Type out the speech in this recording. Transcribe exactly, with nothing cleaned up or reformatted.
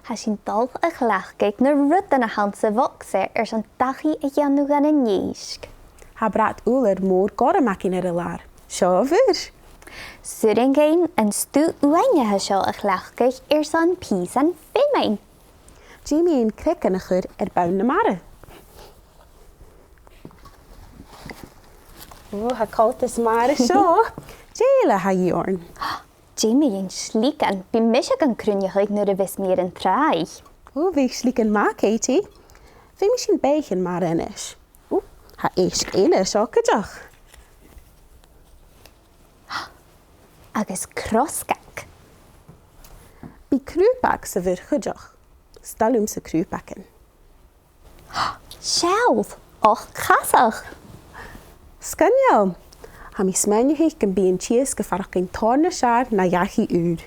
Tha sinn a' dol a chleachdadh na rudan a th' anns a' bhogsa airson dachaigh a dhèanamh dhan an èisg. Tha brat ùrlar mòr gorm againn air an làr. Seo a-bhos. 'S urrainn dhuinn an stuth uaine seo a chleachdadh airson pìosan feamainn. Dè mu dheidhinn creagan a chur air bonn na mara? Ò, tha coltas math air seo. Dè eile a th' ann? Dè mu dheidhinn sligean? Bidh mise gan cruinneachadh nuair a bhios mi air an tràigh. Ò, bhiodh sligean math, Katie. Feumaidh sinn beathaichean mara a-nis. Ò, tha èisg eile seo cuideachd. Agus crosgag. Bidh crùbag sa bhùrn cuideachd. 'S toil leamsa crùbagan. Seall! Och, casach! Sgoinneil! Tha mi a' smaoineachadh gum bi an t-iasg a' faireachdainn tòrr nas fheàrr na dhachaigh ùr.